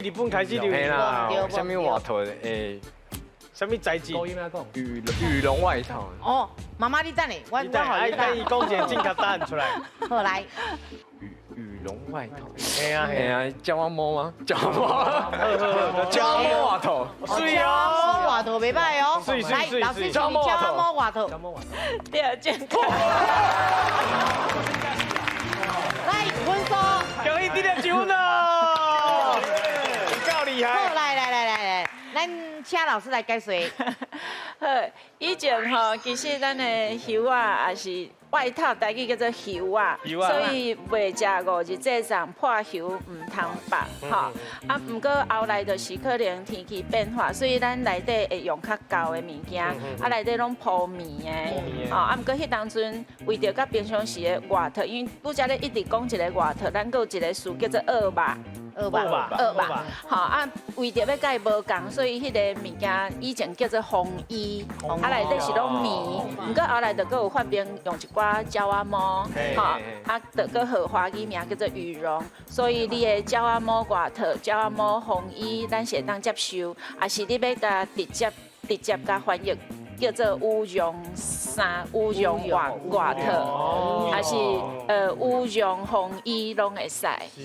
日本開始流嘿行。啦，啥物外套誒？啥物材質？羽絨外套。哦，媽媽你等下，我你等我予你等伊講一個正確答案出來。好來。羽絨外套。嘿啊嘿啊，鳥仔毛嗎？鳥仔毛，鳥仔毛外套。媠哦，外套袂䆀哦。媠媠媠。來，老師，鳥仔毛外套。對，正確。來，分數。恭喜得了一分哦，夠厲害。好，來來來來來，咱請老師來解說。好，以前吼，其實咱的袖仔也是外套，台語叫做袖仔，所以袂食五日祭送破袖毋通縛，吼。啊，毋過後來就是可能天氣變化，所以咱內底會用較厚的物件，啊內底攏鋪棉的，吼。啊，毋過彼當陣為著佮平常時的外套，因為拄才咧一直講一個外套，咱閣有一個詞叫做僫肉。僫肉，僫肉，吼啊！為著欲佮伊無仝，所以彼个物件以前叫做風衣，啊內底是攏棉，毋過後來就閣有發明用一寡鳥仔毛，吼啊，就閣號華語名叫做羽絨，所以你的鳥仔毛外套、鳥仔毛風衣，咱是會當接受，抑是你欲共直接共翻譯叫做羽絨衫、羽絨外套，抑是羽絨風衣攏會使。